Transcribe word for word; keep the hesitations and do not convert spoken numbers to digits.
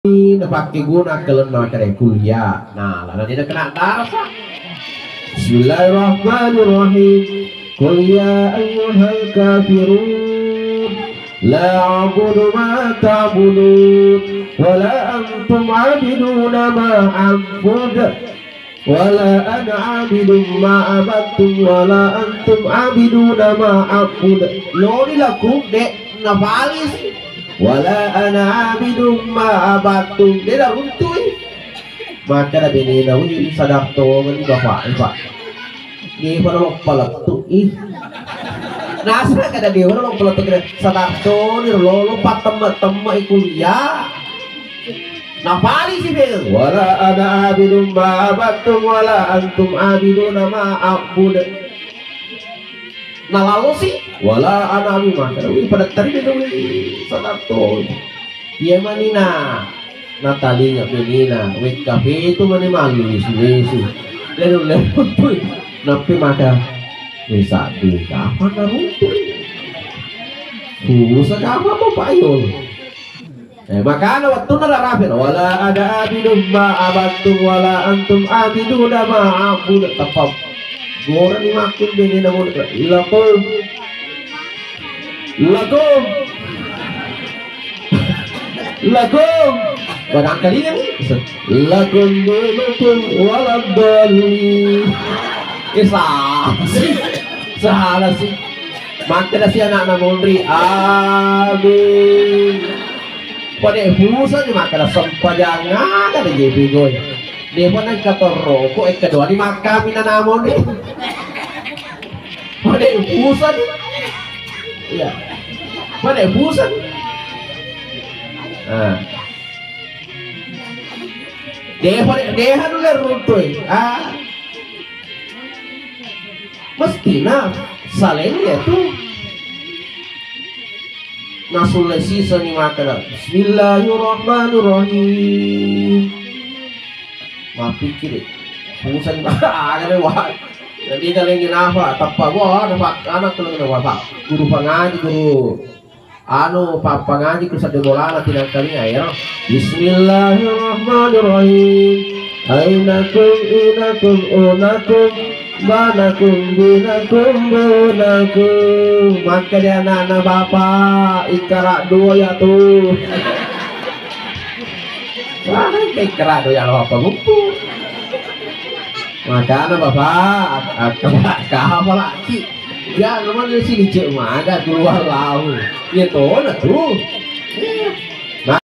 Napakkeguna akkalenna makkeda kuliah. Nah, lana de nakena darasa. Bismillahirrahmanirrahim. Qul ya ayyuhal kafirun, la a'budu ma ta'budun, wa la antum 'abiduna ma a'bud, wa la ana 'abidun ma 'abadtum, wa la antum 'abiduna ma a'bud. Lori laku de nafalisi. Wa la ana 'abidun ma 'abadtum. De naruntui. Makkeda benena, "Wih, sadar tongeng ni bapak, Pak. Depa naloppa lettu, ih." Nasaba kada depa naloppa lettu, kada sadar toni lolo pattemme-temme kuliah. Napalisi, Bel. Wala ana abidum ma abattum wala antum abiduna ma a'bud. Nalalosi, wala ana abidum, makkeda, wih, pada teri, wih, sadar toni. Iya manina natalinga benena, wekka petu mani mallu wesu-wesu. Lenu-lenu pui. Nappi maka, weh, saddu, kapan naruntu? Kusa kapan mau payol? Eh, makana wettunna larapena, wala ana abidum ma abattum wala antum abiduna ma a'bud. Teppa gorani makkun benena mo, lakum. Lakum. Lakum. Barangkalinga ni. Lakum dinukum waladdallin. Eh, salah sih. Salah sih. Makkeda si anakna monri. Amin. Pada pusani makkeda sempajang aga de jepi goy. Depa nengka torroko, eh, keduani makkami nanamonri. Pada pusani. Iya. Pada pusani. Nah. Deha, deha dulu runtui. Ah. Mestina saleng ya tu. Nasulle siseng ni makkeda, bismillahirrahmanirrahim. Mappikiri. Pusani aga de wa. Jadi kalau ingin apa? Teppa gua ada pak anak kalau kena wa, pak. Guru pangaji, guru anu, pappangaji ku sedde bolana tinangkalinga ero. Bismillahirrahmanirrahim. Ainakum, inakum, unakum, banakum, binakum, bunakum. Makkeda anakna bapak, ikkara dua ya tu. Wah, ikkara dua ya lo apa ngumpul. Makana bapak, ak-, ak-, apa lagi? Ya, namanya sini cek maga keluar lau. Ya tona tu. Iya.